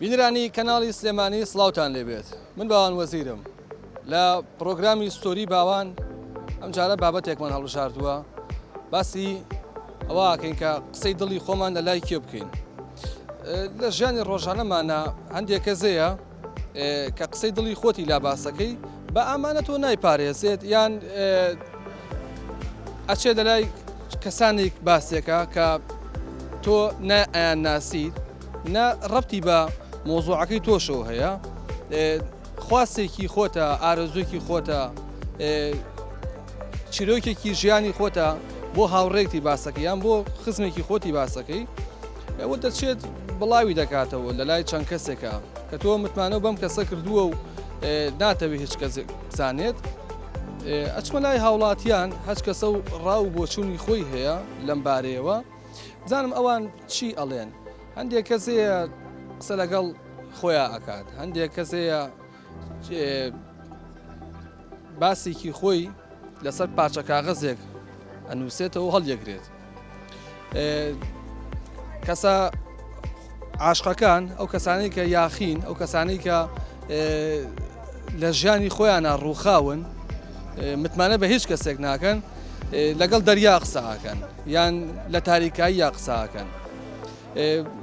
بینەرانی کەناڵی سلێمانی سڵاوتان لێبێت من باوان وەزیرم لە پڕۆگرامی ستۆری باوان ئەمجارە بابەتێکمان هەڵبژاردووە باسی ئەوە ئەکەین کە قسەی دڵی خۆمان لە لای کێ بکەین لە ژیانی ڕۆژانەمانە هەندێک کەس هەیە کە قسەی دڵی خۆتی لا باسەکەی بە ئامانە تۆ نایپارێزێت یان ئەچێت لە لای کەسانێک باسێکە کە تۆ نە ئەیان ناسیت نە ڕەبتی بە مۆزوعەکەی تۆشەوە هەیە خواستێکی خۆتە ئارەزووێکی خۆتە چیرۆکێکی ژیانی خۆتە بۆ هاوڕێکتی باسەکە یان بۆ خزمێکی خۆتی باسەکەی ئەوە دەچێت بڵاوی دەکاتەوە لە لای چەند کەسێکە کە تۆ متمانە بەم کەسە کردووە و ناتەوێت هیچ کەسێک بزانێت ئەچمە لای هاوڵاتیان هەچ کەسە و ڕاو بۆچوونی خۆی هەیە لەم بارەیەوە بزانم ئەوان چی ئەڵێن هەندێک کەس هەیە قسە لەگەڵ خۆیان ئەکات هەندێک کەس هەیە باسێکی خۆی لەسەر پارچە کاغەزێک ئەنووسێتەوە هەڵیەگرێت کەسە عاشقەکان ئەو کەسانەی کە یاخین ئەو کەسانەی کە لە ژیانی خۆیانە ڕووخاون متمانە بە هیچ کەسێک ناکەن لەگەڵ دەریا قسەکەن یان لە تاریکایی یا قسەکەن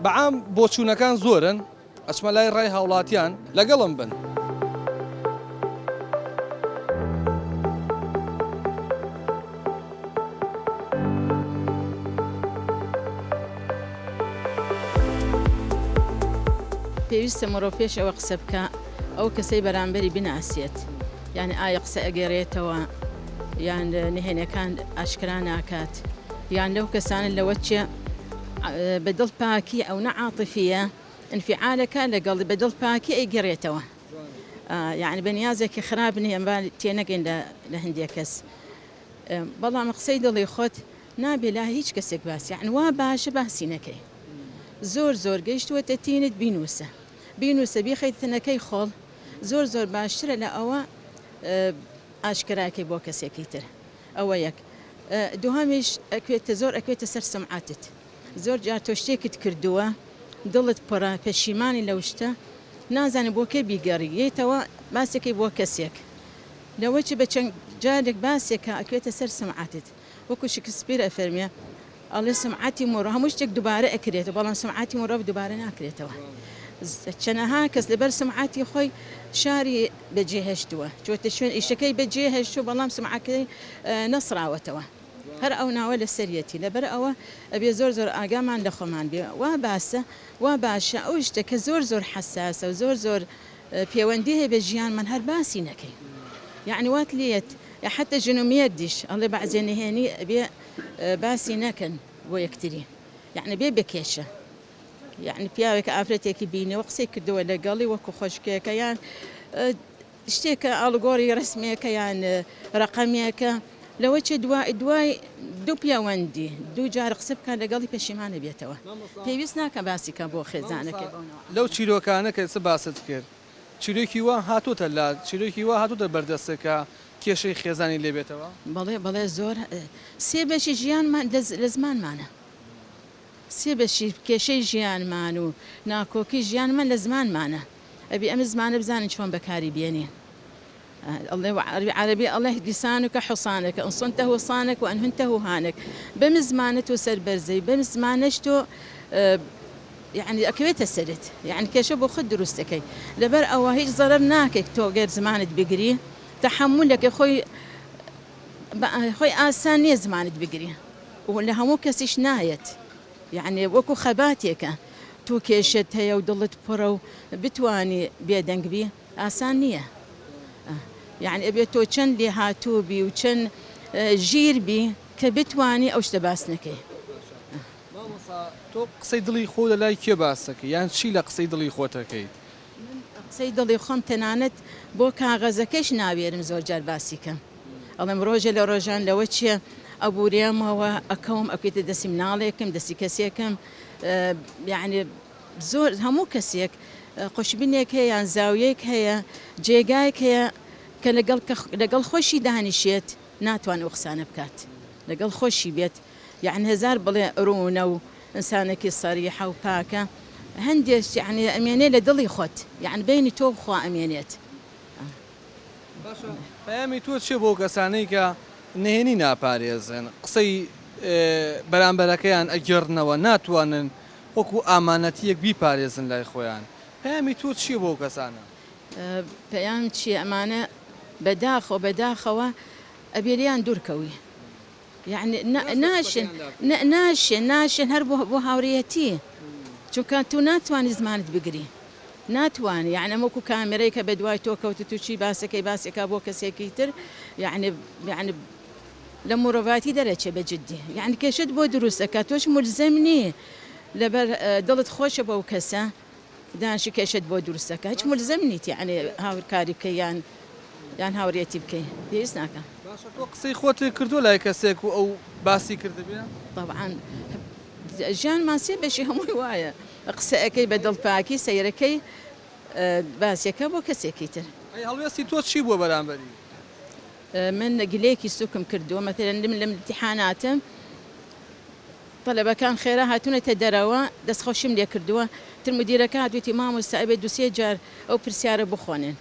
بەعام بۆچوونەکان زۆرن ئەچمە لای ڕای هاوڵاتیان لەگەڵم بن. پێویستە مرۆڤ پێش ئەوە قسە بکا ئەو کەسەی بەرامبەری بناسێت یانی ئایا قسە ئەگەرێتەوە یان نهێنەکان ئاشکرا ناکات یان لەو کەسانە لەوە چێ بە دڵ پاکی ئەو نە عاتفیە انفعالەکە لەگەڵ بە دڵ پاکی ئەیگەرێتەوە یعنی بە نیازێکی خراپ نییە با تێنەگەین لە هەندێک کەس بەڵام قسەی دڵی خۆت نابێ لا هیچ کەسێک باسی یعنی وا باشە باسی نەکەی زۆر زۆر گەیشتووەتە تینت بینووسە بینووسە بیخەیتە تەنەکەی خۆڵ زۆر زۆر باشترە لە ئەوە ئاشکراکەی بۆ کەسێکی تر ئەوە یەک دووهەمیش ئەکوێتە زۆر ئەکوێتە سەر سمعەتت زۆر جار تۆ شتێکت کردووە دڵت پڕە پەشیمانی لەو شتە نازانی بۆ کێ بیگەڕی یەیتەوە باسێکەی بۆ کەسێک لەوە چ بە چەند جارێک باسێکە ئەکوێتە سەر سمعەتت وەکو شکسپیر ئەفەرمێ ئەڵێ سمعەتی مرۆڤ هەموو شتێک دووبارە ئەکرێتەوە بەڵام سمعەتی مرۆڤ دووبارە ناکرێتەوە چەنەها کەس لەبەر سمعەتی خۆی شاری بەجێهێشتووە چۆتە شوێن ئیشەکەی بەجێهێشتووە بەڵام سمعەکەی نەسڕاوەتەوە هەر ئەو ناوە لەسەریەتی لەبەر ئەوە ئەبێ زۆر زۆر ئاگامان لە خۆمان بێ وا باسە وا باشە ئەو شتە کە زۆر زۆر حەساسە و زۆر زۆر پێوەندی هەیە بە ژیانمان هەر باسی نەکەین یەعنی وات لێت حەتە ژن و مێردیش ئەڵێ بەعزێ نهێنی ئەبێ باسی نەکەن بۆ یەکتری یەعنی بێ بە کێشە یەعنی پیاوێک ئافرەتێکی بینیوە قسەی کردووە لەگەڵی وەکو خۆشکێکە یان شتێکە ئاڵوگۆڕی ڕسمێکە یان ڕەقەمێکە لەوە چێ دوای دوای دوو پێوەندی دوو جار قسە بکات لەگەڵی پەشیمانە بێتەوە پێویست ناکە باسی کە بۆ خێزانەکەی لەو چیرۆکانە کە ئێستا باست کرد چیرۆکی وا هاتۆتە لات چیرۆکی وا هاتۆتە بەردەستت کە کێشەی خێزانی لێ بێتەوە؟ بەڵێ بەڵێ زۆر سێ بەشی ژیانمان لە زمانمانە سێ بەشی کێشەی ژیانمان و ناکۆکی ژیانمان لە زمانمانە ئەبی ئەم زمانە بزانین چۆن بەکاری بێنین ئەڵێ عەرەبی ئەڵێ لسانک حصانک ان صنته صانک وان هنته هانک بەم زمانە تۆ سەربەرزەی بەم زمانەش تۆ یعنی ئەکەوێتە سەرت یعنی کێشە بۆ خۆت دروست دەکەی لەبەر ئەوە هیچ زەرەر ناکەیت تۆ گەر زمانت بگری تەحەمولەکەی خۆی خۆی ئاسان نییە زمانت بگری و لە هەموو کەسیش نایەت یعنی وەکو خەباتێکە تۆ کێشت هەیە و دڵت پڕە و بتانی بێدەنگ بی ئاسان نییە یعنی ئەبێت تۆ چەند لێهاتوو بی و چەند ژیر بی کە بتانی ئەو شتە باس نەکەی. مامۆستا تۆ قسەی دڵی خۆو لە لای کێ باس دەکەی یان چی لە قسەی دڵی خۆت ئەکەیت؟ من قسەی دڵی خۆم تەنانەت بۆ کاغەزەکەش ناوێرم زۆر جار باسی کەم ئەڵێم ڕۆژێ لە ڕۆژان لەوە چیە ئەبورێمەوە ئەکەوم ئەکەوێتە دەستی مناڵێکم دەستی کەسێکم یعنی زۆر هەموو کەسێک قوشبنێک هەیە یان زاویەک هەیە جێگایەک هەیە کە لەگەڵ لەگەڵ خۆشی دانیشێت ناتوان ئەو قسانە بکات لەگەڵ خۆشی بێت یەعنی هەزار بڵێ ڕوونە و ئینسانێکی سەریحە و پاکە. هەندێک یعنی ئەمێنێ لە دڵی خۆت یعنی بینی تۆ و خوا ئەمێنێت. باشە پەیامی تۆ چیە بۆ کەسانەی کە نهێنی ناپارێزن قسەی بەرامبەرەکەیان ئەگێڕنەوە ناتوانن وەکو ئامانەتیەک بیپارێزن لای خۆیان پەیامی تۆ چیە بۆ ئەو کەسانە؟ پەیام چیە ئەمانە بەداخەوە بەداخەوە ئەبێ لێیان دوور کەوی یەعنی ناشێن ناشێن ناشێن هەر بۆ بۆ هاورێیەتی چونکە تو ناتوانی زمانت بگری ناتوانی یەعنی ئەمە وەکو کامێرەی کە بەدوای تۆ کەوت تو چی باسەکەی باسێکا بۆ کەسێکی تر یەعنی یەعنی لە مرۆڤایەتی دەرەچێ بە جدی یەعنی کێشەت بۆ دروست ئەکا تۆش مولزەم نی لەبەر دڵت خۆشە بەو کەسە دانشی کێشەت بۆ دروست دەکا هیچ مولزەم نیت یەعنی هاورکاری بکەی یان یان هاورێتی بکەی پێویست ناکا. باشە تۆ قسەی خۆت کردووە لای کەسێک و ئەو باسی کردبێ؟ تەبعەن ژیانمان سێ بەشی هەمووی وایە قسە ئەکەی بە دڵ پاکی سەیرەکەی باسێکە بۆ کەسێکی تر. ئەی هەڵوێستی تۆ چی بووە بەرامبەری؟ من گلەیەکی سوکم کردووە مەسەلەن من لە امتحاناتم تەلەبەکان خێرا هاتوونەتە دەرەوە دەستخۆشیم لێکردووە تر مدیرەکە هات وتی مامۆستا ئەبێ دوو سێ جار ئەو پرسیارە بخۆنێن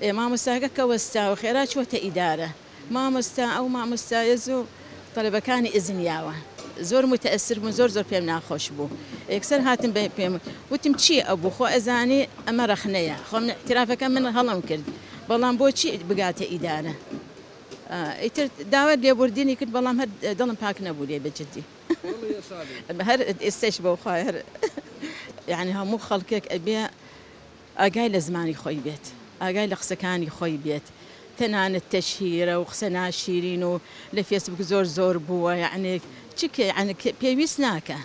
ئێ مامۆستاکە کە وەستاوە خێرا چووەتە ئیدارە مامۆستا ئەو مامۆستایە زوو تەلەبەکانی ئیزن یاوە زۆر متەئسر بوون زۆر زۆر پێم ناخۆش بوو یەکسەر هاتم بە پێم وتم چی ئەبوو خۆ ئەزانی ئەمە ڕەخنەیە خۆ من ئیعترافەکەم من هەڵەم کرد بەڵام بۆچی بگاتە ئیدارە ئیتر داوای لێبوردنی کرد بەڵام هەر دڵم پاک نەبوو لێی بە جدی هەر ئێستەش بۆ خوای هەر یعنی هەموو خەڵکێک ئەبێ ئاگای لە زمانی خۆی بێت ئاگای لە قسەکانی خۆی بێت تەنانەت تەشهیرە و قسە ناشیرین و لە فێسبوک زۆر زۆر بووە یعنی چ یعنی پێویست ناکە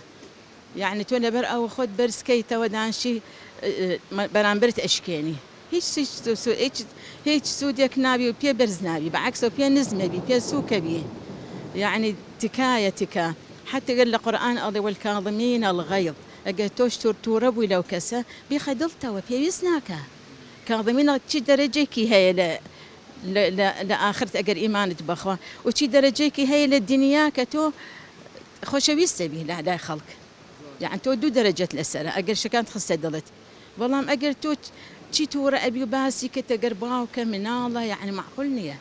یعنی تۆ لەبەر ئەوە خۆت بەرز کەیتەوە دانشی بەرامبەرت ئەشکێنی هیچ هیچ هیچ سوودێک نابی و پێ بەرز نابی بە عەکسەوە پێ نزمەبی پێ سووکەبی یەعنی تکایە تکا حەتە گەر لە قورئان ئەڵێ والکاظمین الغیظ ئەگەر تۆش تور توڕە بووی لەو کەسە بیخە دڵتەوە پێویست ناکا کاظمین چی دەرەجەیەکی هەیە لە لە لە لە ئاخرت ئەگەر ئیمانت بەخوا و چی دەرەجەیەکی هەیە لە دنیا کە تۆ خۆشەویست دەبی لە لای خەڵک یەعنی تۆ دوو دەرەجەت لەسەرە ئەگەر شتەکانت خستە دڵت بەڵام ئەگەر تۆ چی توڕە ئەبی و باسی کەیت ئەگەر باوکە مناڵە یەعنی مەعقول نیە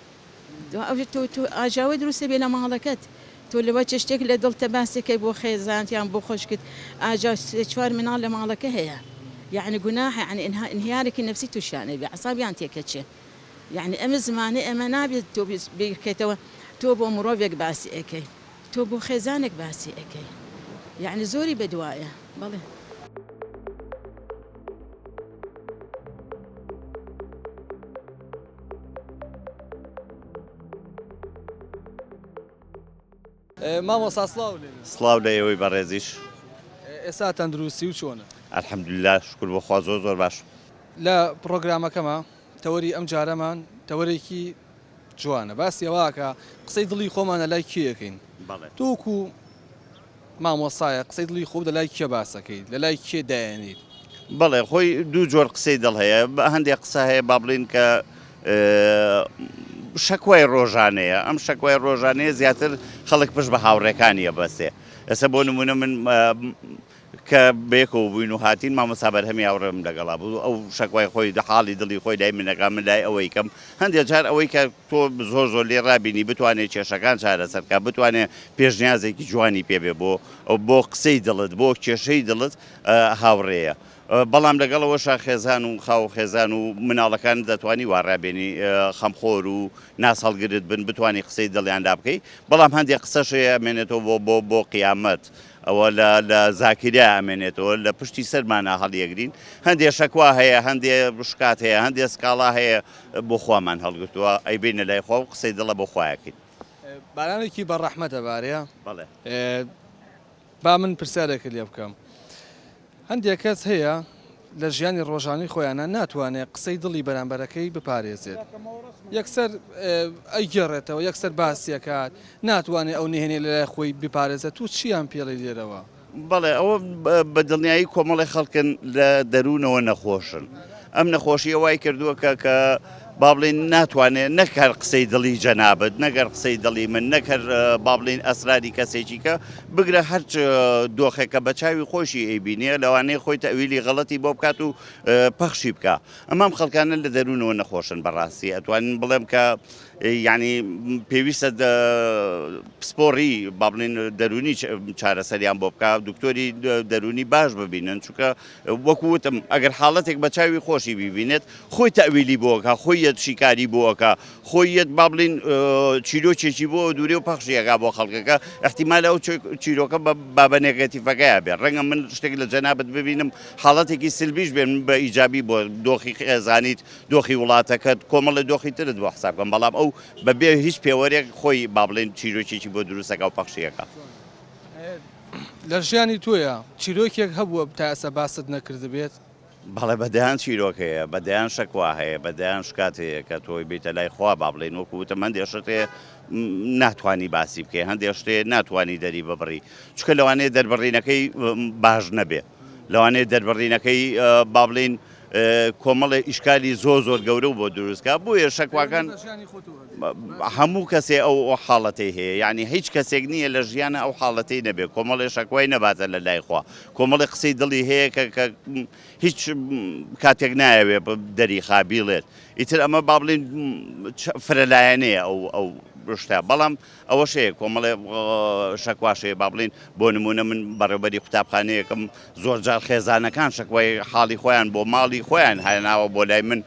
تۆ تۆ ئاژاوە دروست ئەبێ لە ماڵەکەت تۆ لەوە چ شتێک لە دڵتە باسی کەی بۆ خێزانت یان بۆ خۆشکت ئاژا سێ چوار مناڵ لە ماڵەکە هەیە یەعنی گوناحە یەعنی ئینهیارێکی نەفسی توشیان ئەبێ عەسابیان تێکەچێ یەعنی ئەمە زمانەی ئەمە نابێت تۆ بیرکەیتەوە تۆ بۆ مرۆڤێک باسی ئەکەی تۆ بۆ خێزانێک باسی ئەکەی یەعنی زۆری بەدوایە بەڵێ. مامۆستا سڵاو لێ بێ. سڵاو لە ئێوەی بەڕێزیش. ئێستا تەندروستی و چۆنە؟ الحمدللە شوکر بۆ خوا زۆر زۆر باشم. لە پڕۆگرامەکەما تەوەری ئەم جارەمان تەوەرێکی جوانە باسی ئەوە ئەکا قسەی دڵی خۆمان لە لای کێ ئەکەین تۆ وەکو مامۆستایە قسەی دڵی خۆت لە لای کێ باس ئەکەیت لە لای کێ دایەنیت؟ بەڵێ خۆی دوو جۆر قسەی دڵ هەیە هەندێک قسە هەیە با بڵین کە شەکوای ڕۆژانەیە ئەم شەکوای ڕۆژانەیە زیاتر خەڵک پشت بە هاوڕێکانیە بەسێ ئێستا بۆ نمونە من کە بەیەکەوە بووین و هاتین مامۆستا بەرهەمی هاوڕێم لەگەڵا بوو ئەو شەکوای خۆی حاڵی دڵی خۆی لای منەکە من لای ئەوەی کەم هەندێک جار ئەوەی کە تۆ زۆر زۆر لێ ڕابینی بتوانێت کێشەکان چارەسەر کا بتوانێت پێشنیازێکی جوانی پێ بێ بۆ بۆ قسەی دڵت بۆ کێشەی دڵت هاوڕێیە بەڵام لەگەڵ ئەوەشا خێزان و خاو خێزان و مناڵەکان دەتوانی وا ڕابێنی خەمخۆر و ناس هەڵگرت بن بتوانی قسەی دڵیان لا بکەی بەڵام هەندێک قسەش هەیە ئەمێنێتەوە بۆ بۆ بۆ قیامەت ئەوە لە لە زاکیرە ئەمێنێتەوە لە پشتی سەرمانا هەڵیەگرین هەندێ شەکوا هەیە هەندێ شکات هەیە هەندێ سکاڵا هەیە بۆ خوامان هەڵگرتووە ئەیبەینە لای خوا و قسەی دڵە بۆ خوایەکەین. بارانێکی بە ڕەحمەت ئەبارێ. بەڵێ. با من پرسیارێکت لێ بکەم هەندێک کەس هەیە لە ژیانی ڕۆژانەی خۆیانە ناتوانێت قسەی دڵی بەرامبەرەکەی بپارێزێت یەکسەر ئەیگێڕێتەوە یەکسەر باسیەکات ناتوانێت ئەو نهێنی لەلای خۆی بپارێزێت تو چیان پێڵی لێرەوە؟ بەڵێ ئەوە بە دڵنیایی کۆمەڵی خەڵکن لە دەروونەوە نەخۆشن ئەم نەخۆشیە وای کردووە کە کە با بڵێین ناتوانێ نەک هەر قسەی دڵی جەنابت، نەک هەر قسەی دڵی من، نەک هەر با بڵێین ئەسراری کەسێکی کە، بگرە هەر دۆخێک کە بە چاوی خۆیشی ئەیبینێ لەوانەیە خۆی تەئویلی غەڵەتی بۆ بکات و پەخشی بکا. ئەمە ئەم خەڵکانە لە دەروونەوە نەخۆشن بەڕاستی ئەتوانین بڵێم کە یانی پێویستە پسپۆڕی با بڵێین دەروونی چارەسەریان بۆ بکا، دکتۆری دەروونی باش ببینن، چونکە وەکو وتم ئەگەر حاڵەتێک بە چاوی خۆشی بیبینێت خۆی تەئویلی بۆ ئەکا، خۆی یەت شیکاری بۆ ئەکا، خۆی یەت با بڵێین چیرۆکێکی بۆ ئەدوورێ و پەخشی ئەکا بۆ خەڵکەکە، ئیحتیمالە ئەو چیرۆکە بە بابە نێگەتیڤەکەیا بێ، ڕەنگە من شتێک لە جەنابت ببینم حاڵەتێکی سلبیش بێ من بە ئیجابی بۆ دۆخی خێزانیت، دۆخی وڵاتەکەت، کۆمەڵێ دۆخی ترت بۆ حساب کەم، بەڵام ئەو بە بێ هیچ پێوەرێک خۆی با بڵێین چیرۆکێکی بۆ دروست ئەکا و پەخشی ئەکا. لە ژیانی تۆیا چیرۆکێک هەبووە تا ئێستا باست نەکردبێت؟ بەڵێ بە دەیان چیرۆک هەیە، بە دەیان شەکوا هەیە، بە دەیان شکات هەیە کە تۆی بیتە لای خوا با بڵێین وەکو وتم هەندێ شت هەیە ناتوانی باسی بکەی، هەندێ شت هەیە ناتوانی دەری ببڕی، چونکە لەوانەیە دەربڕینەکەی باش نەبێ، لەوانەیە دەربڕینەکەی با بڵێین کۆمەڵێ ئیشکالی زۆر زۆر گەورە و بۆ دروست کا، بۆیە شەکواکان هەموو کەسێ ئەو حاڵەتەی هەیە، یعنی هیچ کەسێک نییە لە ژیانە ئەو حاڵەتەی نەبێ، کۆمەڵێ شەکوای نەباتە لە لای خوا، کۆمەڵێ قسەی دڵی هەیە کە کە هیچ کاتێک نایەوێ دەریخا بیڵێت، ئیتر ئەمە با بڵێین فرەلایەنەیە ئەو ئەو شتە، بەڵام ئەوەش هەیە کۆمەڵێ شەکواش هەیە با بڵێین بۆ نموونە من بەڕێوبەری قوتابخانەیەکم زۆرجار خێزانەکان شەکوای حاڵی خۆیان بۆ ماڵی خۆیان هێناوە بۆ لای من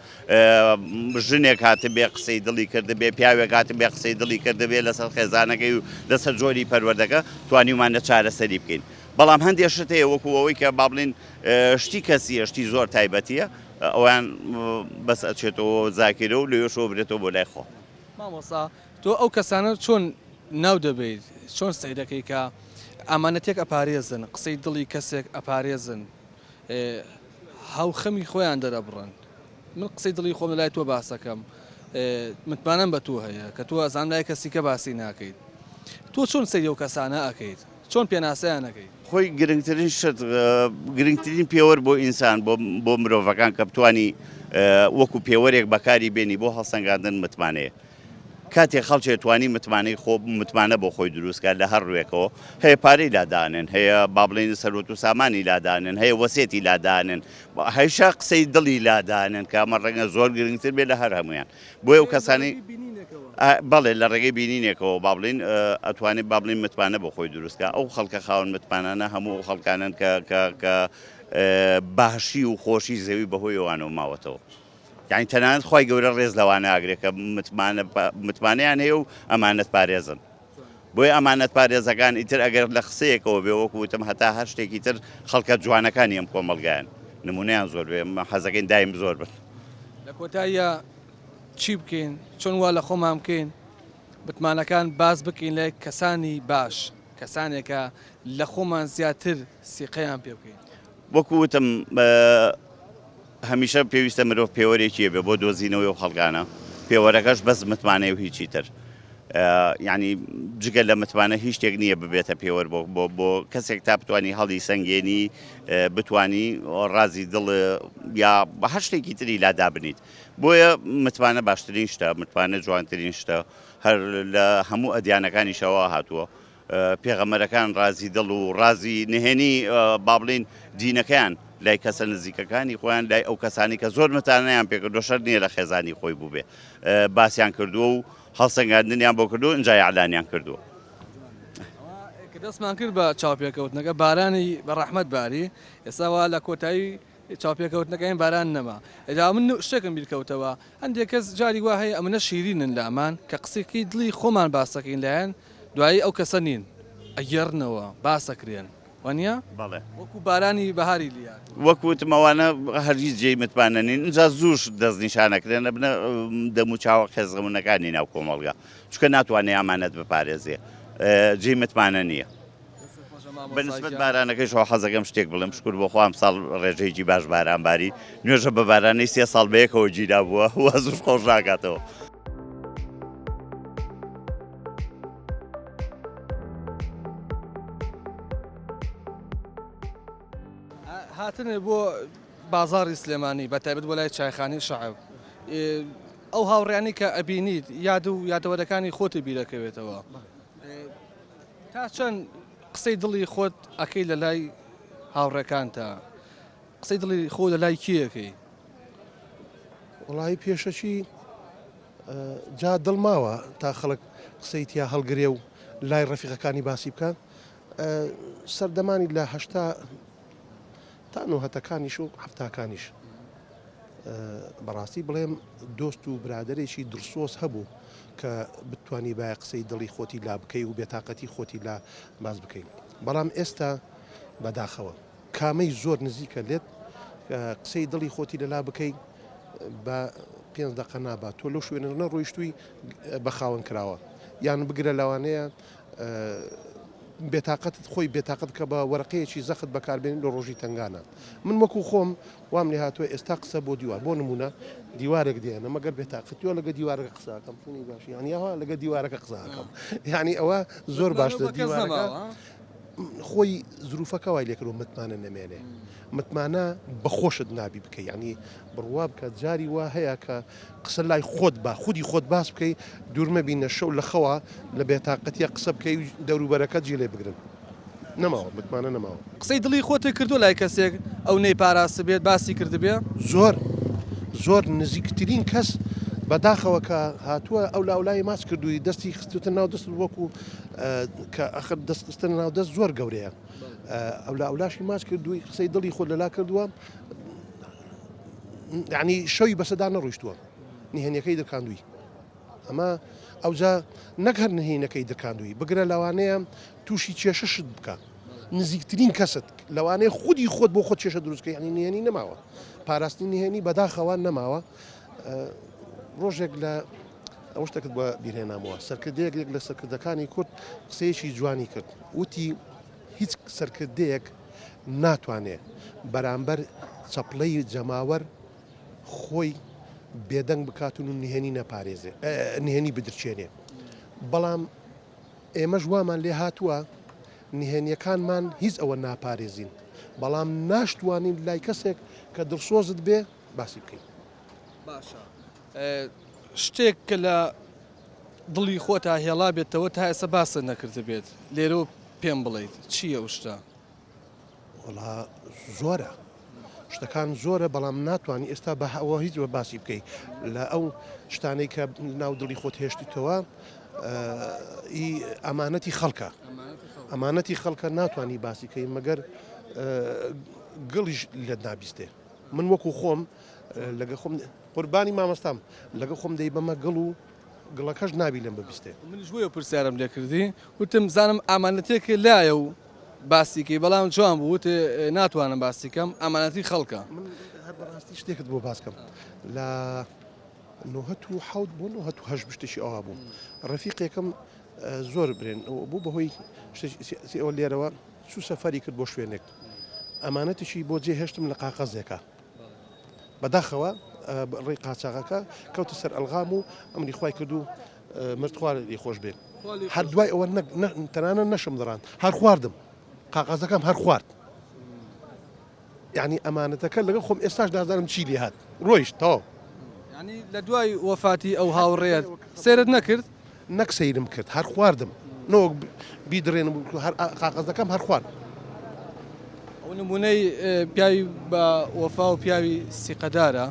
ژنێک هاتبێ قسەی دڵی کردبێ پیاوێک هاتبێ قسەی دڵی کردبێ لەسەر خێزانەکەی و لەسەر جۆری پەروەردەکە توانیومانە چارەسەری بکەین بەڵام هەندێک شت هەیە وەکو ئەوەی کە با بڵێین شتی کەسیە شتی زۆر تایبەتیە ئەویان بەس ئەچێتەوە زاکیرە و لەوێشەوە برێتەوە بۆ لای خۆ. مامۆستا تۆ ئەو کەسانە چۆن ناو دەبەیت چۆن سەیرەکەی کە ئامانەتێک ئەپارێزن قسەی دڵی کەسێک ئەپارێزن هاوخەمی خۆیان دەرەبڕن من قسەی دڵی خۆم لەلای تۆ باسەکەم متمانەم بە تۆ هەیە کە تۆ ئەزانم لای کەسی کە باسی ناکەیت تۆ چۆن سەیری ئەو کەسانە ئەکەیت چۆن پێناسەیان ئەکەیت؟ خۆی گرنگترین شت گرنگترین پێوەر بۆ ئینسان بۆ مرۆڤەکان کە بتانی وەکو پێوەرێک بەکاری بێنی بۆ هەڵسەنگاندن متمانەیە کاتێک خەڵکێ توانی متمانەی خۆ متمانە بۆ خۆی دروستکە لە هەر ڕوێکەوە هەیە پارەی لادانن هەیە با بڵێن سەروەت و سامانی لادانن هەیە وەسێتی لادانن هەیشە قسەی دڵی لادانن کە ئەمە ڕەنگە زۆر گرنگتر بێت لە هەر هەمویان بۆیە ئەو کەسانەی بەڵێ لە ڕێگەی بینینێکەوە با بڵین ئەتوانێت با بڵین متمانە بۆ خۆی دروستکە ئەو خەڵکە خاوەن متمانانە هەموو ئەو خەڵکانن کە کە کە باشی و خۆشی زەوی بەهۆی ئەوانەوە ماوەتەوە یعنی تەنانەت خی گەورە ڕێز لەوانە ئاگرێت کە متمانە متمانەیان هەیە و ئەمانەت پارێزن بۆیە ئەمانەت پارێزەکان ئیتر ئەگەر لە قسەیەکەوە بێ وەکو وتم هەتا هەر شتێکی تر خەڵکە جوانەکانی ئەم کۆمەڵگایان نمونەیان زۆر بێ حەزەکەین دایم زۆر بن. لە کۆتاییا چی بکەین چۆن وا لە خۆمان بکەین متمانەکان باس بکەین لای کەسانی باش کەسانێکە لە خۆمان زیاتر سیقەیان پێ بکەین؟ وەکو وتم هەمیشە پێویستە مرۆڤ پێوەرێکی هەبێ بۆ دۆزینەوەی ئەو خەڵکانە، پێوەرەکەش بەس متمانەیە و هیچی تر. یعنی جگە لە متمانە هیچ شتێک نییە ببێتە پێوەر بۆ بۆ بۆ کەسێک تا بتانی هەڵی سەنگێنی بتانی ڕازی دڵ یا بە هەر شتێکی تری لا دابنیت بۆیە متمانە باشترین شتە متمانە جوانترین شتە هەر لە هەموو ئەدیانەکانیشەوە هاتووە پێغەمبەرەکان ڕازی دڵ و ڕازی نهێنی با بڵێین دینەکەیان لای کەسە نزیکەکانی خۆیان لای ئەو کەسانی کە زۆر متانەیان پێکردووە شەرت نییە لە خێزانی خۆی بووبێ باسیان کردووە و هەڵسەنگاندنیان بۆ کردووە ئینجا ئیعلانیان کردووە. کە دەستمان کرد بە چاوپێکەوتنەکە بارانی بە ڕەحمەت باری ئێستا وا لە کۆتایی چاوپێکەوتنەکەین باران نەما جا من شتێکم بیرکەوتەوە هەندێک کەس جاری وا هەیە ئەمنە شیرینن لامان کە قسەکەی دڵی خۆمان باسەکەین لایەن دوایی ئەو کەسە نین ئەگێڕنەوە باسەکرێن وانیە؟ بەڵێ. وەکو بارانی بەهاری لیات. وەک وتم ئەوانە هەرگیز جێی متمانە نین ئینجا زووش دەستنیشانەکرێن ئەبنە دەموچاوە قێزەونەکانی ناو کۆمەڵگا چونکە ناتوانێ ئامانەت بپارێزێ جێی متمانە نییە. بە نسبەت بارانەکەیشەوە حەزەکەم شتێک بڵێم شکر بۆ خوا ئەمساڵ ڕێژەیەکی باش باران باری نوێژە بە بارانەی سێ ساڵ بەیەکەوە گیرا بووە وا زووش خۆش ناکاتەوە. هاتنێ بۆ بازاڕی سلێمانی بە تایبەت بۆ لای چایخانەی شەعب. ئەو هاوڕێیانەی کە ئەبینیت یاد و یادەوەرەکانی خۆتی بیرەکەوێتەوە تا چەند قسەی دڵی خۆت ئەکەی لە لای هاوڕێکانتا قسەی دڵی خۆ لە لای کێ ئەکەی؟ وەڵایی پێشەکی جا دڵ ماوە تا خەڵک قسەی تیا هەڵگرێ و لای ڕەفیقەکانی باسی بکە سەردەمانی لە هەشتا تا نۆهەتەکانیش و حەفتاکانیش بەڕاستی بڵێم دۆست و برادەرێکی دڵسۆز هەبوو کە بتانی باە قسەی دڵی خۆتی لا بکەی و بێتاقەتی خۆتی لا باز بکەین بەڵام ئێستا بەداخەوە کامەی زۆر نزیکە لێت قسەی دڵی خۆتی لەلا بکەی بە پێنج دقە نابات تۆ لەو شوێنە نەڕۆیشتووی بە خاوەن کراوە یان بگرە لەوانەیە بێتاقەتت خۆی بێتاقەت کە بە وەرەقەیەکی زەخت بەکاربێنی لە ڕۆژی تەنگانە من وەکو خۆم وام لێ هاتووە ئێستا قسە بۆ دیوار بۆ نمونە دیوارێک دێنە مەگەر بێتاقەتیوە لەگە دیوارەکە قساکەم چونی باشی یعنی ئەوە لەگە دیوارەکە قساکەم یعنی ئەوە زۆر باشتر دیوارەکە خۆی زروفەکە وای لێکردووە متمانە نەمێنێ متمانە بە خۆشت نابی بکەی یعنی بڕوا بکە جاری وا هەیە کە قسە لای خۆت با خودی خۆت باس بکەی دوور مەبینە شەو لە خەوا لە بێتاقەتیە قسە بکەی و دەوروبەرەکەت جێ لێ بگرن نەماوە متمانە نەماوە. قسەی دڵی خۆتت کردووە لای کەسێک ئەو نەیپاراستبێت باسی کردبێ؟ زۆر زۆر نزیکترین کەس بەداخەوە کە هاتووە ئەو لاولای ماچ کردووی دەستی خستوتە ناو دەست وەکو کە ئەخر دەست خستن ناو دەست زۆر گەورەیە ئەو لا ئەولاشی ماچ کردووی قسەی دڵی خۆت لەلا کردووە یعنی شەوی بەسەدا نەڕۆیشتووە نهێنیەکەی درکاندووی ئەمە ئەوجا نەک هەر نهێنەکەی درکاندووی بگرە لەوانەیە تووشی کێشەشت بکە نزیکترین کەست لەوانەیە خودی خۆت بۆ خۆت کێشە دروستکە یعنی نهێنی نەماوە پاراستنی نهێنی بەداخەوە نەماوە ڕۆژێک لە ئەو شتەکت بە بیرهێنامەوە سەرکردەیەک یەک لە سەرکردەکانی کورد قسەیەکی جوانی کرد وتی هیچ سەرکردەیەک ناتوانێ بەرامبەر چەپڵەی جەماوەر خۆی بێدەنگ بکات و نهێنی نەپارێزێ نهێنی بدرچێنێ بەڵام ئێمەش وامان لێ هاتووە نهێنیەکانمان هیچ ئەوە ناپارێزین بەڵام ناشتوانین لای کەسێک کە دڵسۆزت بێ باسی بکەین. باشە شتێک کە لە دڵی خۆتا هێڵا بێتەوە تا ئێستا باست نەکردبێت لێرەوە پێم بڵیت چییە ئەو شتە؟ وەڵا زۆرە شتەکان زۆرە بەڵام ناتوانانی ئێستا بە ئەوە هیچ بە باسی بکەیت لە ئەو شتانەی کە ناو دڵی خۆت هێشتیتەوە ئەمانەتی خەڵکە ئەمانەتی خەڵکە ناتوانانی باسی کەی مەگەر گڵیش لە نابیستێ من وەکو خۆم لەگە خۆم قوربانی مامۆستام لەگە خۆم دەیبەمە گڵ و گڵەکەش نابی لێم ببیستێ. منیش بۆیە پرسیارم لێ کردی وتم زانم ئامانەتێک لایە و باسی کەی بەڵام جوان بوو وت ناتوانم باسی کەم ئامانەتی خەڵکە. من هەر بەڕاستی شتێکت بۆ باس کەم لە نۆهەت و حەوت بۆ نۆهەت و هەشت شتێکی ئەوا بوو ڕەفیقێکم زۆر برێن بوو بەهۆی شتێکی ئەوە لێرەوە چوو سەفەری کرد بۆ شوێنێک ئەمانەتێکی بۆ جێ هێشتم لە قاقەزێکە بەداخەوە ڕێی قاچاغەکە کەوتە سەر ئەلغام و ئەمری خوای کرد و مرد خوا لێی خۆش بێ هەر دوای ئەوە تەنانە نەشم دەڕان هەر خواردم قاقازەکەم هەر خوارد یعنی ئەمانەتەکە لەگەڵ خۆم ئێستاش نازانم چی لێ هات ڕۆیشت تەواو. یعنی لە دوای وەفاتی ئەو هاوڕێیەت سەیرت نەکرد؟ نەک سەیرم کرد هەر خواردم نەوەک بیدڕێنم هەر قاقەزەکەم هەر خوارد. ئەو نمونەی پیاوی بە وەفا و پیاوی سیقەدارە.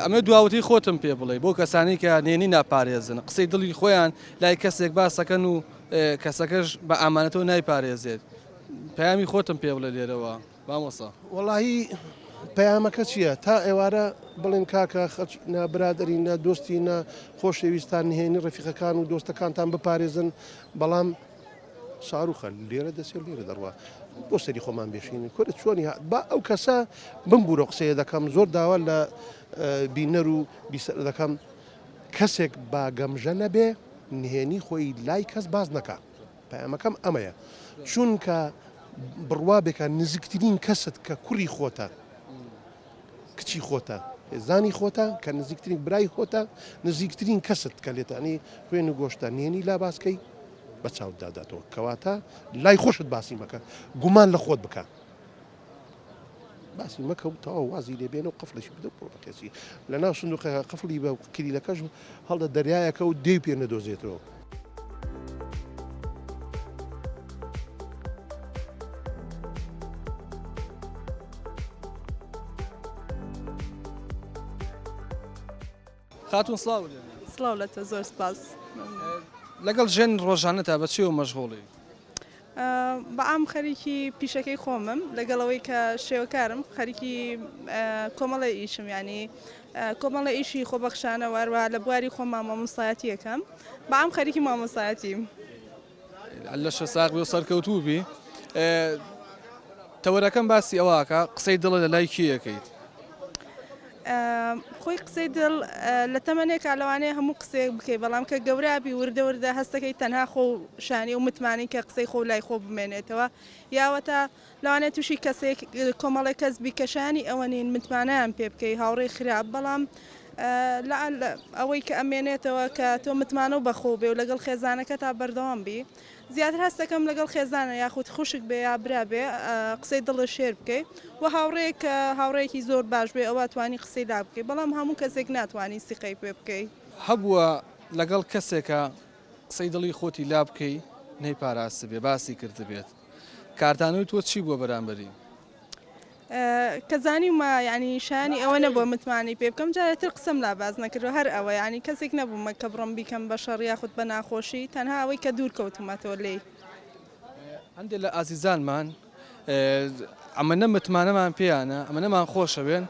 ئەمە دواوتەی خۆتم پێ بڵێ بۆ کەسانی کە نێنی ناپارێزن قسەی دڵی خۆیان لای کەسێک باسەکەن و کەسەکەش بە ئامانەتەوە نایپارێزێت پەیامی خۆتم پێ بڵێ لێرەوە مامۆستا. وەڵاهی پەیامەکە چیە تا ئێوارە بڵێن کاکە خەڵکی نا برادەری نا دۆستی نا خۆشەویستان نهێنی ڕەفیقەکان و دۆستەکانتان بپارێزن بەڵام ساروخە لێرە دەچێت لێرە دەڕوا بۆ سەری خۆمان بێشین کورە چۆنی با ئەو کەسە بمبوورە قسەیە دەکەم زۆر داوا لە بینەر و بیسەر دەکەم کەسێک با گەمژە نەبێ نهێنی خۆی لای کەس باز نەکا. پەیامەکەم ئەمەیە چونکە بڕوا بێکە نزیکترین کەست کە کوڕی خۆتە کچی خۆتە زانی خۆتە کە نزیکترین برای خۆتە نزیکترین کەست کە لێتانی خوێن و گۆشتە نێنی لا باسکەی بە چاوت داداتەوە کەواتە لای خۆشت باسی مەکە گومان لە خۆت بکە. باسی مەکە و تەواو وازی لێ بێنە و قفڵیشی بدە و بڕۆ بە کەسی لە ناو سندوقەکە قفڵی بە کلیلەکەش هەڵدە دەریایەکە و دێی پێ نەدۆزێتەوە. خاتوون سڵاو لێ سڵاو لە تۆ زۆر سپاس. لەگەڵ ژیانی ڕۆژانەتا بە چیەوە مەشغوڵی؟ بەعام خەریکی پیشەکەی خۆمم لەگەڵ ئەوەی کە شێوەکارم خەریکی کۆمەڵێ ئیشم یانی کۆمەڵێ ئیشی خۆبەخشانە و هەروەها لە بواری خۆما مامۆستایەتیەکەم بەعام خەریکی مامۆستایەتیم. لەشە ساغ بی و سەرکەوتوو بی. تەوەرەکەم باسی ئەوە ئەکا قسەی دڵە لە لای کێ ئەکەیت؟ خۆی قسەی دڵ لە تەمەنێکا لەوانەیە هەموو قسەیەک بکەی بەڵام کە گەورە بی وردە وردە هەستەکەی تەنها خۆ و شانی و متمانەی کە قسەی خۆ لای خۆ بمێنێتەوە یاوەتا لەوانەیە تووشی کەسێک کۆمەڵێک کەس بی کە شایانی ئەوە نین متمانەیان پێ بکەی هاوڕێی خراپ بەڵام لە ئەوەی کە ئەمێنێتەوە کە تۆ متمانە و بەخۆ بێ و لەگەڵ خێزانەکەتا بەردەوام بی زیاتر هەستەکەم لەگەڵ خێزانە یاخود خوشک بێ یا برا بێ قسەی دڵت شێر بکەی و هاوڕێیەک کە هاوڕێیەکی زۆر باش بێ ئەوە توانی قسەی لا بکەی بەڵام هەموو کەسێک ناتوانی سیقەی پێ بکەی. هەبووە لەگەڵ کەسێکا قسەی دڵی خۆتی لا بکەی نەیپاراستبێ باسی کردبێت کاردانەوەی تۆ چی بووە بەرامبەری؟ کە زانیومە یانی شایانی ئەوە نەبووە متمانەی پێ بکەم جارێ تر قسەم لا باس نەکردووە هەر ئەوە یانی کەسێک نەبوومە کە بڕۆم بیکەم بە شەڕ یاخود بە ناخۆشی تەنها ئەوەی کە دوور کەوتوومەتەوە لێی. هەندێک لە ئازیزانمان ئەمەنە متمانەمان پێیانە ئەمەنەمان خۆشەوێن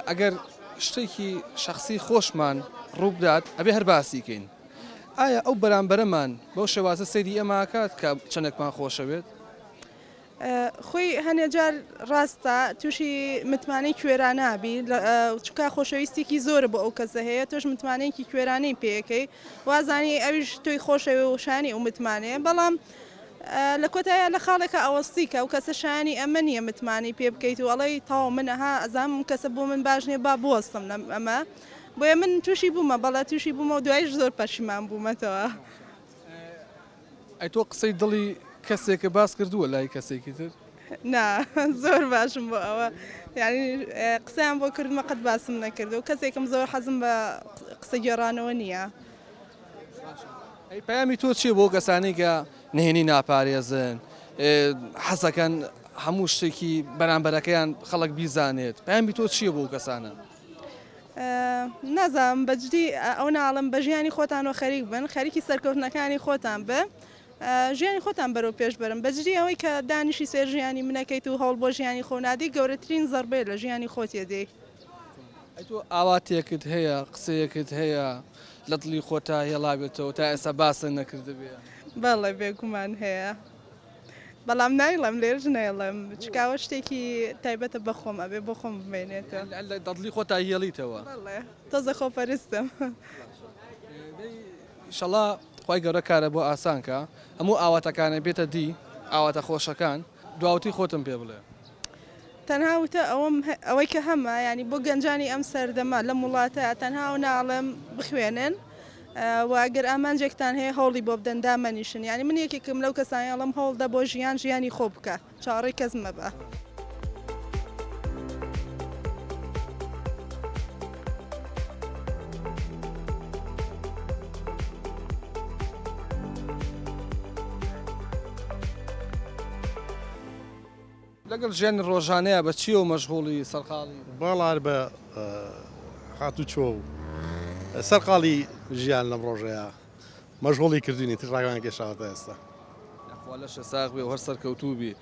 ئەگەر شتێکی شەخسی خۆشمان ڕووبدات ئەبێ هەر باسی کەین ئایا ئەو بەرامبەرەمان بەو شێوازە سەیری ئێمە ئەکات کە چەندێکمان خۆشەوێت؟ خۆی هەنێ جار ڕاستە تووشی متمانەی کوێرانە ئەبی چونکە خۆشەویستیکی زۆرە بۆ ئەو کەسە هەیە تۆش متمانەیەکی کوێرانەی پێەکەی وازانی ئەویش تۆی خۆشەوێ و شانی ئەو متمانەیە بەڵام لە کۆتایە لە خاڵێکە ئەوەستی کە ئەو کەسە شایانی ئەمە نییە متمانەی پێ بکەیت و ئەڵێی تەواو من ئەها ئەزانم کەسە بۆ من باش نییە با بوەستم لەم ئەمە بۆیە من تووشی بوومە بەڵێ تووشی بوومە و دوایش زۆر پەشیمان بوومەتەوە. ئەی تۆ قسەی دڵی کەسێکت باس کردووە لای کەسێکی تر؟ نا زۆر باشم بۆ ئەوە یانی قسەیان بۆ کردمە قەت باسم نەکردووە کەسێکم زۆر حەزم بە قسە گێڕانەوە نییە. ئەی پەیامی تۆ چییە بۆ کەسانی کە نهێنی ناپارێزن حەزەکەن هەموو شتێکی بەرامبەرەکەیان خەڵک بیزانێت پەیامی تۆ چییە بۆ کەسانە؟ نازانم بەجدی ئەو ناڵم بە ژیانی خۆتانەوە خەریک بن خەریکی سەرکەوتنەکانی خۆتان بن ژیانی خۆتان بەرەو پێش بەرن بەجدی ئەوەی کە دانیشی سێر ژیانی منەکەیت و هەوڵ بۆ ژیانی خۆ نادەی گەورەترین زەربەیە لە ژیانی خۆت یەدەی. ئەی تۆ ئاواتێکت هەیە قسەیەکت هەیە لە دڵی خۆتا هێڵابێتەوە تا ئێستا باست نەکردبێ؟ بەڵێ بێگومان هەیە بەڵام نایڵێم لێرەش نایڵێم چونکە ئەوە شتێکی تایبەتە بە خۆم ئەبێ بۆ خۆم بمێنێتەوە. لە دڵی خۆتا هێڵیتەوە؟ بەڵێ تۆزێ خۆپەرستم. دەی ئیشەڵا خوای گەورە کارە بۆ ئاسان کا هەموو ئاواتەکانت بێتە دی ئاواتە خۆشەکان دواوتی خۆتم پێ بڵێ. تەنها وتە ئەوەم ئەوەی کە هەمە یانی بۆ گەنجانی ئەم سەردەمە لەم وڵاتە تەنها ئەو ناڵێم بخوێنن و ئەگەر ئامانجێکتان هەیە هەوڵی بۆ بدەن دامەنیشن یانی من یەکێکم لەو کەسانەی ئەڵێم هەوڵدە بۆ ژیان ژیانی خۆ بکە چاوەڕێی کەس مەبە. لەگەڵ ژیانی ڕۆژانەیا بە چیەوە مەشغوڵی، سەرقاڵی؟ باڵار بە هاتوچۆ و سەرقاڵی ژیان لەم ڕۆژەیا مەشغوڵی کردوینی تر ڕاگەمان کێشاوەتە ئێستا. یاخوا لەشت ساغ بێ و هەر سەرکەوتوو بی.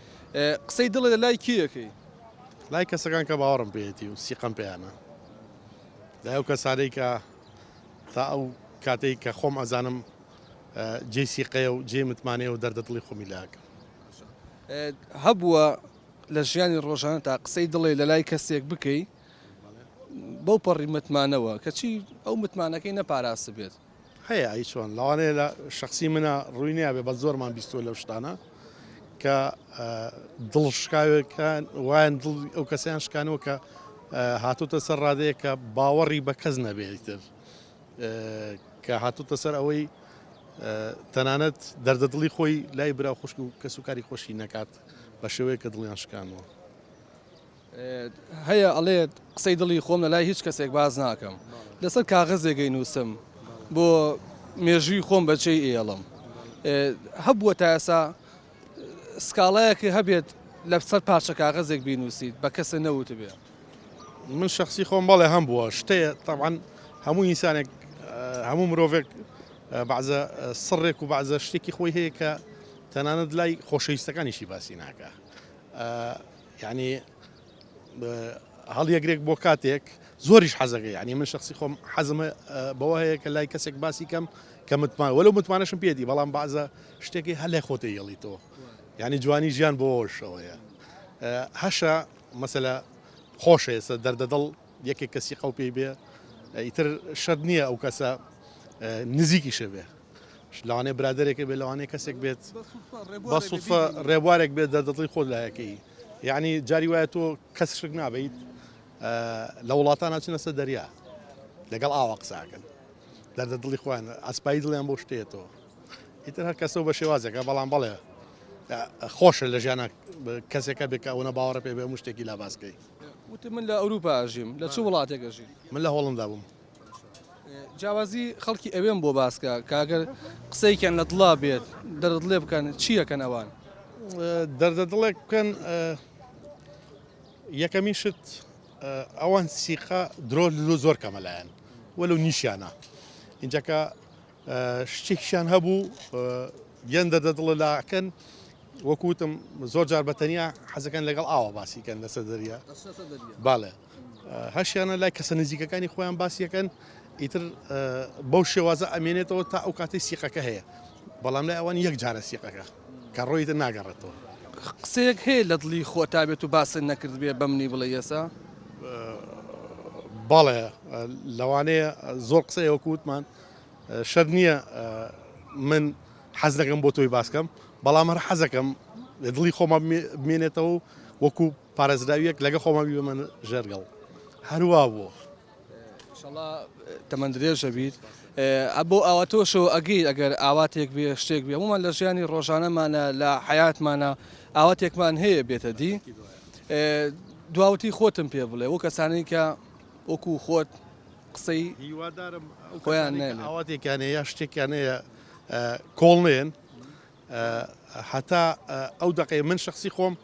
قسەی دڵت لە لای کێ ئەکەی؟ لای کەسەکان کە باوەڕم پێیەتی و سیقەم پێیانە. لای ئەو کەسانەی کە تا ئەو کاتەی کە خۆم ئەزانم جێی سیقەیە و جێی متمانەیە و دەردە دڵی خۆمی لا ئەکەم. هەبووە لە ژیانی ڕۆژانەتا قسەی دڵێ لە لای کەسێک بکەی بەو پەڕی متمانەوە کەچی ئەو متمانەکەی نەپاراستبێت؟ هەیە ئەی چۆن لەوانەیە لە شەخسی منە ڕووی نیابێ بەس زۆرمان بیستووە لەو شتانە کە دڵ شکاوێکان وایان دڵ ئەو کەسیان شکانەوە کە هاتوتە سەر ڕادەیە کە باوەڕی بە کەس نەبێت تر کە هاتوتە سەر ئەوەی تەنانەت دەردە دڵی خۆی لای برا خوشک و کەسوکاری خۆشی نەکات بە شێوەیە کە دڵیان شکانەوە. هەیە ئەڵێت قسەی دڵی خۆم لەلای هیچ کەسێک باس ناکەم لەسەر کاغەزێک ئەینووسم بۆ مێژووی خۆم بەجێی ئێڵم هەبووە تا ئێسا سکاڵایەک هەبێت لەسەر پارچە کاغەزێک بینووسیت بە کەسە نەوتبێ؟ من شخصی خۆم بەڵێ هەم بووە شتەیە تەبعەن هەموو ئینسانێک هەموو مرۆڤێک بەعزە سڕێک و بەعزە شتێکی خۆی هەیە کە تەنانەت لای خۆشەویستەکانیشی باسی ناکە یعنی هەڵیەگرێک بۆ کاتێک زۆریش حەزەکە یعنی من شخصی خۆم حەزم بەوە هەیە کە لای کەسێک باسی کەم کە متمان وەلو متمانەشم پێدی بەڵام بەعزە شتێکی هەر لای خۆتە یەڵیتەوە یعنی جوانی ژیان بۆ شەوەیە هەشە مەسەلە خۆشە ئێستا دەردە دڵ یەکێک کەسی قەو پێی بێ ئیتر شەرت نییە ئەو کەسە نزیکیشە بێ لەوانەیە برادێکە بێ لەوانەیە کەسێک بێت بە سوفە ڕێبوارێک بێت دەردەڵی خۆت لایەکەی یعنی جاری وایە تۆ کەس شک نابیت لە وڵاتان ناچنە سەر دەریا لەگەڵ ئاوا قساکەن دەردە دڵی خۆیان ئەسپایی دڵیان بۆ شتێتەوە ئیتر هەر کەسەو بە شێوازێکە بەڵام بەڵێ خۆشە لە ژیانە کەسێکە بێ کە ئەوەنە باوەڕە پێ بێ هەموو شتێکی لا باس کەی. وتم من لە ئەوروپا ئەژیم لە چ وڵاتێک ئەژی؟ من لە هۆڵندا بووم. جیاوازی خەڵکی ئەوێم بۆ باس کە کە ئەگەر قسەیەکیان لە دڵا بێت دەردە دڵێ بکەن چی ئەکەن ئەوان؟ دەردە دڵێک بکەن یەکەمین شت ئەوان سیقە درۆ لۆ زۆر کەمە لایەن وەلو نیشیانە ئینجا کە شتێکیان هەبوو گەن دەردە دڵە لاکەن وەکوتم زۆر جار بە تەنیا حەزەکەن لەگەڵ ئاوا باسیکەن لەسەر دەریا باڵێ هەشیانە لای کەسە نزیکەکانی خۆیان باسیەکەن ئیتر بەو شێوازە ئەمێنێتەوە تا ئەو کاتەی سیقەکە هەیە بەڵام لای ئەوان یەک جارە سیقەکە کە ڕۆیتە ناگەڕێتەوە. قسەیەک هەیە لە دڵی خۆتا بێت و باست نەکردبێ بەمنی بڵێی ئێسا؟ بەڵێ لەوانەیە زۆر قسەیە وەکو وتمان شەرت نییە من حەز دەکەم بۆ تۆی باسکەم بەڵام هەر حەزەکەم لە دڵی خۆما بمێنێتەوە و وەکو پارێزراویەک لەگە خۆما بیبەمە ژێرگەڵ هەروا بووە. ئیشەڵا تەمەن درێژە بیت بۆ ئاواتۆشەوە ئەگەیت ئەگەر ئاواتێک بێ شتێک بێ هەموومان لە ژیانی ڕۆژانەمانە لە حیاتمانە ئاواتێکمان هەیە بێتە دی دواوتی خۆتم پێ بڵێ وە کەسانی کە وەکو خۆت قسەی هیوادارم ئەو خۆیان کەسانەی کە نەیەن. ئاواتێکیان هەیە یا شتێکیان هەیە کۆڵ نێن هەتا ئەو دەقەیە من شخصی خۆم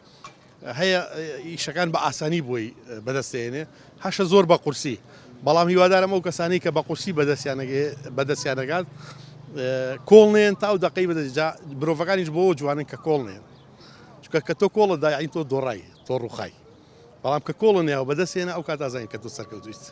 هەیە ئیشەکان بە ئاسانی بۆی بەدەستێنێ هەشە زۆر بە قورسی بەڵام هیوادارم ئەو کەسانی کە بە قورسی بەدەستیانەگات کۆڵ نێن تا ئەو دەقەی بەدەست جا مرۆڤەکانیش بۆ جوانن کە کۆڵ نێن چونکە کە تۆ کۆڵت دا یعنی تۆ دۆڕای تۆ ڕوخای بەڵام کە کۆڵ نێ و بەدەستێنە ئەو کات ئازانین کە تۆ سەرکەوتویت.